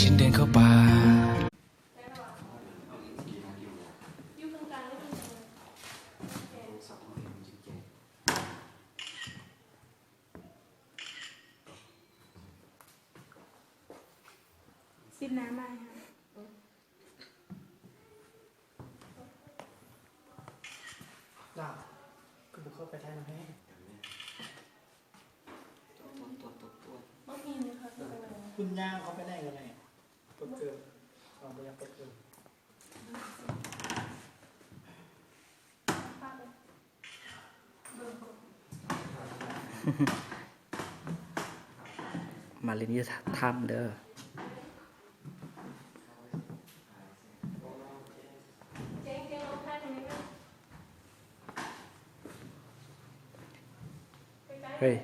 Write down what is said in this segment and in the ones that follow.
ฉันเดินเข้าป่า ຊິດນ້ຳມາໃຫ້ ລາວ ຄືບໍ່ເຂົ້າໄປຖ່າຍນຳແພງ? ບໍ່ມີເລີຍຄ່ະ ເອີ ຄຸນຍ່າງເຂົ້າໄປໄດ້ກໍໄດ້ ເປີດເກີນ ເຮົາບໍ່ຢາກເປີດເກີນ. ມາຫຼິ້ນຢູ່ຖ້ຳເດີ. ເຮີ້ຍ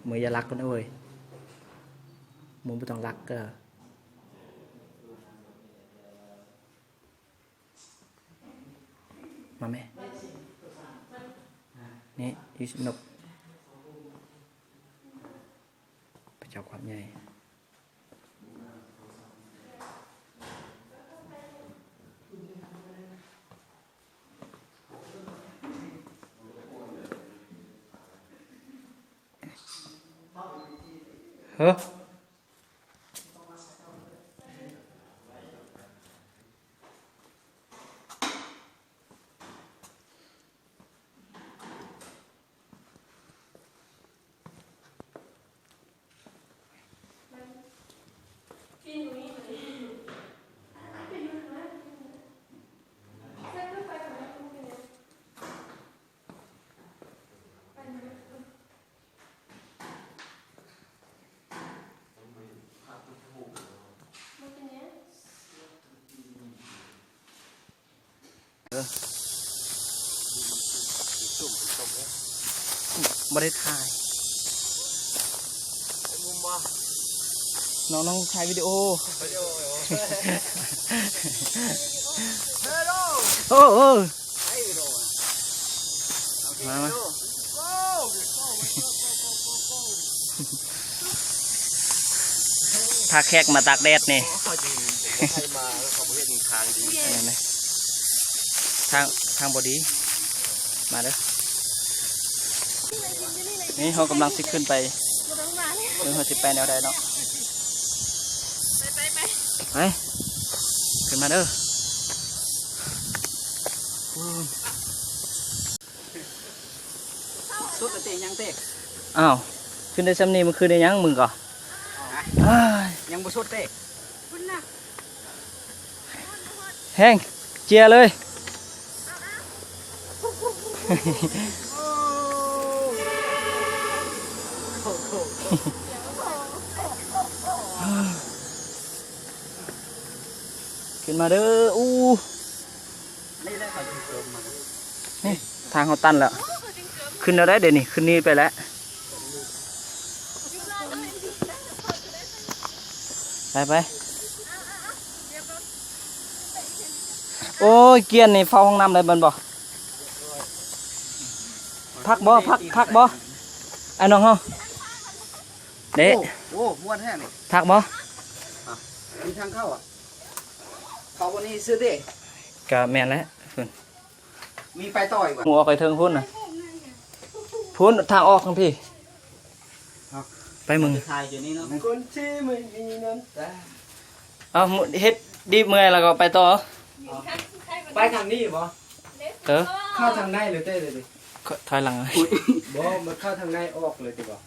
ມຶງຢ່າລັກກັນເວີຍ ມຶງບໍ່ຕ້ອງລັກເດີ. ມາແມ່ ນີ້ ຢູ່ນົກ ພະເຈົ້າຄວາມໃຫຍ່. ເຮີ້ຍ ເອີ ບໍ່ໄດ້ຖ່າຍ ເປັນມຸມບໍ່? ນ້ອງໆ ຖ່າຍວິດີໂອ ວິດີໂອ ໂອ້ ໂອ້ ມາ ມາ ພາແຂກມາຕາກແດດນີ້ ທາງ ທາງບໍ່ດີ ມາເດີ. ນີ້ເຮົາກຳລັງຊິຂຶ້ນໄປ ເບິ່ງເຮົາຊິໄປແນວໃດເນາະ. ໄປ ຂຶ້ນມາເດີ. ສຸດແລ້ວເຕະ ຍັງເຕະ. ອ້າວ ຂຶ້ນໄດ້ຊ່ຳນີ້ ມັນຂຶ້ນໄດ້ຫຍັງມຶງກໍ? ຮະ? ອ້າຍ ຍັງບໍ່ສຸດເຕະ. ແຮງ ເຈຍເລີຍ. ຂຶ້ນມາເດີ. ອູ້ ນີ້ແຫຼະເຂົາຈຶ່ງເກີມມາ. ນີ້ ທາງເຮົາຕັນແລ້ວ. ຂຶ້ນແນວໃດເດນີ້? ຂຶ້ນນີ້ໄປແລ້ວ. ໄປ ໄປ. ໂອ້ຍ ກຽນນີ້ເຝົ້າຫ້ອງນ້ຳໄດ້ແມ່ນບໍ່? ຄັກບໍ່? ຄັກ ຄັກບໍ່? ອ້າຍນ້ອງເຮົາ ເດ້. ໂອ້ ໂອ້ ມ່ວນແທ້ນີ້. ຄັກບໍ່? ອ່ະ ມີທາງເຂົ້າອ່ະ. ເຂົ້າບ່ອນນີ້ຊື່ຕິ? ກະແມ່ນແຫຼະ. ພຸ້ນ ມີໄປຕໍ່ອີກບໍ່? ອອກໄປເທິງພຸ້ນນະ. ພຸ້ນ ທາງອອກທາງພີ້. ໄປເບິ່ງ. ຄົນທີ່ໄມ່ມີນ້ຳຕາ. ເອົາ ເຮັດດີບເມື່ອຍແລ້ວກໍໄປຕໍ່. ໄປທາງນີ້ບໍ່? ເອີ ເຂົ້າທາງໃນເລີຍເດ້. ຖອຍຫຼັງ. ບໍ່ ມັນເຂົ້າທາງໃນອອກເລີຍຕິບໍ່?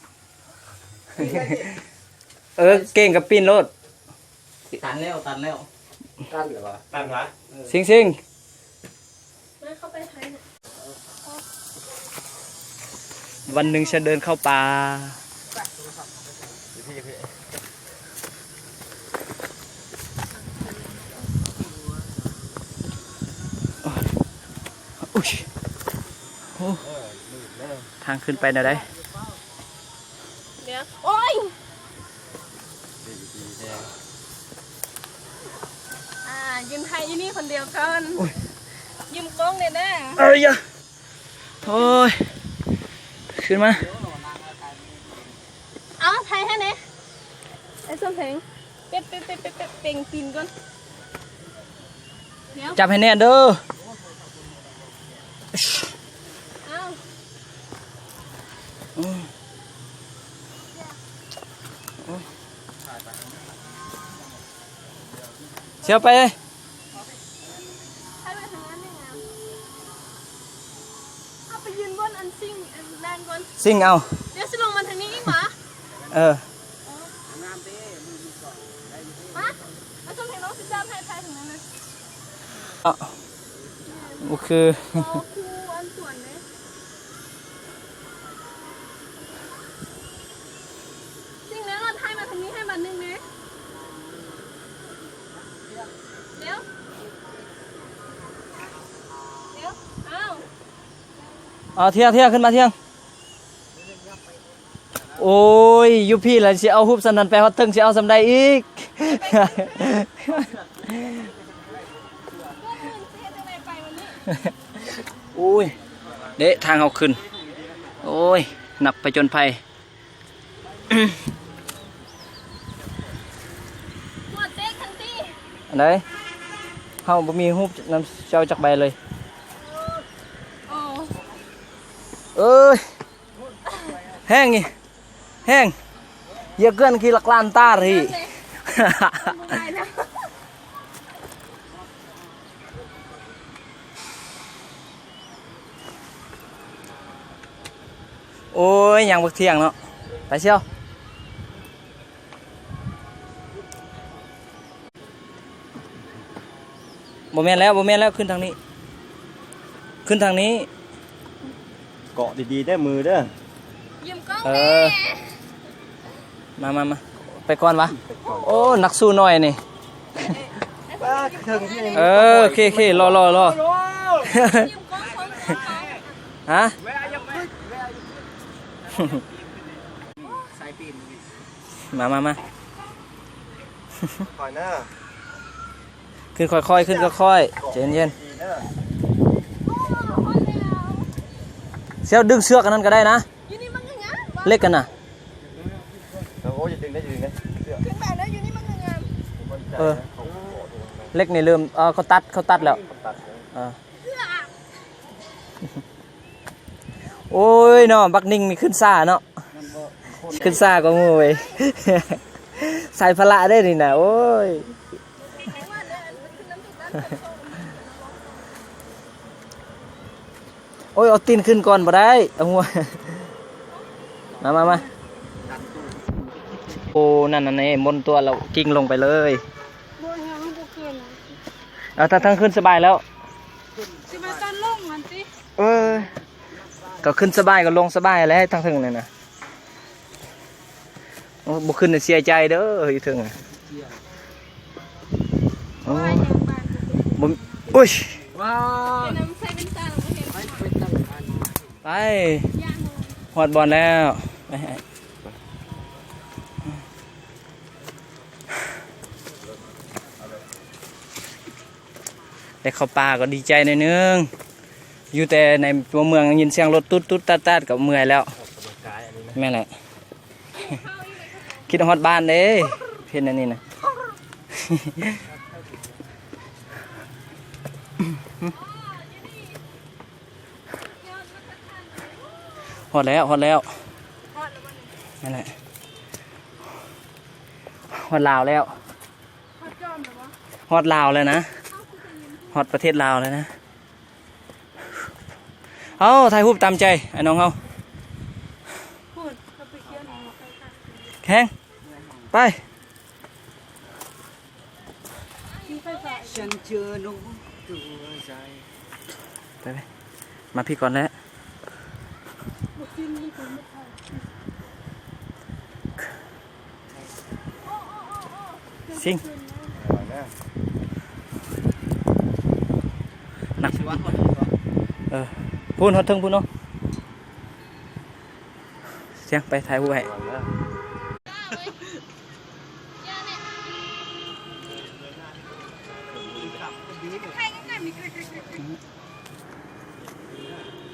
ເອີ ເກັ່ງກໍປິ່ນໂລດ. ຕັນແລ້ວ ຕັນແລ້ວ. ຕັນແລ້ວຫວາ? ຕັນຫວາ? ເອີ ຊິງໆ ມາເຂົ້າໄປໄທນະ. ວັນໜຶ່ງຈະເດີນເຂົ້າປ່າ. ໂອ້ຍ ໂອ້ ທາງຂຶ້ນໄປແນວໃດ? ດຽວ ໂອ້ຍ ອ່າ ຢືນຖ່າຍຢູ່ນີ້ຄົນດຽວກ່ອນ. ໂອ້ຍ ຢືມກ້ອງແດ່ເດີ. ເອີຍ ໂອ້ຍ ຂຶ້ນມາ. ເອົາ ຖ່າຍໃຫ້ແດ່ ໄອ້ສົມເພັງ. ເປັດ ເປັດ ເປັດ ເປັດ ເປັດ ເປັ່ງຕີນກ່ອນ. ດຽວ ຈັບໃຫ້ແໜ້ນເດີ. ອ້າວ ອືມ ອືມ ຊິເອົາໄປ ໃຫ້ໄປທາງນັ້ນນີ້ນະ. ເອົາໄປຢືນບ່ອນອັນຊິງ ອັນນັ້ນກ່ອນ ຊິງເອົາ. ດຽວຊິລົງມາທາງນີ້ອີກຫວາ? ເອີ ມາ ມາຊົມເຫັນນ້ອງຊິຈັບໃຫ້ຖ່າຍທາງນັ້ນນະ. ເນາະ ໂອເຄ ບໍ່ຄືອັນສວນເດ້. ສິ່ງແນວນັ້ນໃຫ້ມາທາງນີ້ໃຫ້ບາດໜຶ່ງແດ່. ດຽວ ດຽວ ອ້າວ ເອົາ ທຽງ ທຽງ ຂຶ້ນມາ ທຽງ. ໂອ້ຍ ຢູ່ພີ້ລະ ຊິເອົາຮູບສ່ຳນັ້ນໄປຮອດເທິງ ຊິເອົາສ່ຳໃດອີກ? ໂອ້ຍ ເດະ ທາງເຮົາຂຶ້ນ ໂອ້ຍ ນັກຜະຈົນໄພ. ອັນໃດ? ເຮົາບໍ່ມີຮູບນຳເຈົ້າຈັກໃບເລີຍ. ເອີຍ ແຮງນີ້ ແຮງ ເຢຍເກີນ ຂີ້ລັກລານຕາຣີ. ໂອ້ຍ ຍັງບັກທ່ຽງເນາະ ໄປຊຽວ. ບໍ່ແມ່ນແລ້ວ ບໍ່ແມ່ນແລ້ວ ຂຶ້ນທາງນີ້ ຂຶ້ນທາງນີ້. ເກາະດີໆເດີ ມືເດີ ຢືມກ້ອງ ເອີ ແດ່. ມາ ມາ ມາ ໄປກ່ອນຫວາ? ໄປກ່ອນ. ໂອ້ ນັກສູ້ນ້ອຍນີ້. ເອີ ໂອເຄ ໂອເຄ ລໍ ລໍ ລໍ. ຮະ? ມາ ມາ ມາ ຄ່ອຍເດີ ຂຶ້ນຄ່ອຍໆ ຂຶ້ນຄ່ອຍໆ ໃຈເຢັນໆ. ຊຽວ ດຶງເຊືອກອັນນັ້ນກໍໄດ້ນະ ຢູ່ນີ້ມັນງາມໆ ເຫຼັກຫັ້ນນະ. ໂອ້ຍ ຢ່າດຶງເດີ ຢ່າດຶງເດີ ຂຶ້ນໄປເດີ ຢູ່ນີ້ມັນງາມໆ. ເອີ ເຫຼັກນີ້ເລີ່ມ ເອີ ເຂົາຕັດ ເຂົາຕັດແລ້ວ ເອີ. ໂອ້ຍເນາະ ບັກນິງນີ້ຂຶ້ນຊ້າເນາະ ຂຶ້ນຊ້າກວ່າໝູ່ເວີຍ ໃສ່ພາລະເດ້ນີ້ນະ ໂອ້ຍ. ໂອ້ຍ ເອົາຕີນຂຶ້ນກ່ອນບໍ່ໄດ້ ເອົາຫົວ ມາ ມາ ມາ. ໂອ້ ນັ້ນ ນັ້ນ ມົນຕົວແລ້ວ ກິ້ງລົງໄປເລີຍ. ບໍ່ ເຮົາບໍ່ຂຶ້ນ. ເອົາ ທາງ ທາງຂຶ້ນສະບາຍແລ້ວ ຊິມາຕອນລົງຫັ້ນຕິ. ເອີ ກໍຂຶ້ນສະບາຍ ກໍລົງສະບາຍແຫຼະ ທາງເທິງນັ້ນນະ. ໂອ້ ບໍ່ຂຶ້ນເສຍໃຈເດີ ຢູ່ເທິງ. ໂອ້ ບໍ່ ໂອ້ຍ ໄປ ຮອດບ່ອນແລ້ວ ໄປ. ໄດ້ເຂົ້າປ່າກໍດີໃຈໜ້ອຍໜຶ່ງ ຢູ່ແຕ່ໃນຕົວເມືອງ ຍິນສຽງລົດຕຸດໆຕັດໆກໍເມື່ອຍແລ້ວ. ແມ່ນແຫຼະ ຄິດຮອດບ້ານເດ້ ເຫັນອັນນີ້ນະ. ຮອດແລ້ວ ຮອດແລ້ວ ຮອດແລ້ວບໍ່ນີ້? ນັ້ນແຫຼະ ຮອດລາວແລ້ວ ຮອດຈອມແລ້ວບໍ່? ຮອດລາວແລ້ວນະ ຮອດປະເທດລາວແລ້ວນະ. ເອົາ ຖ່າຍຮູບຕາມໃຈອ້າຍນ້ອງເຮົາ ພຸ້ນ ເຂົາໄປຂຽນ ແຮງ ໄປ. ໄປໆ ມາພີ້ກ່ອນແຫຼະ ຊິງ ນັກ ເອີ ພຸ້ນ ຮອດເທິງພຸ້ນເນາະ. ສຽງ ໄປຖ່າຍຮູບໃຫ້.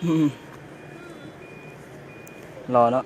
ອືມ ຫຼໍ່ເນາະ.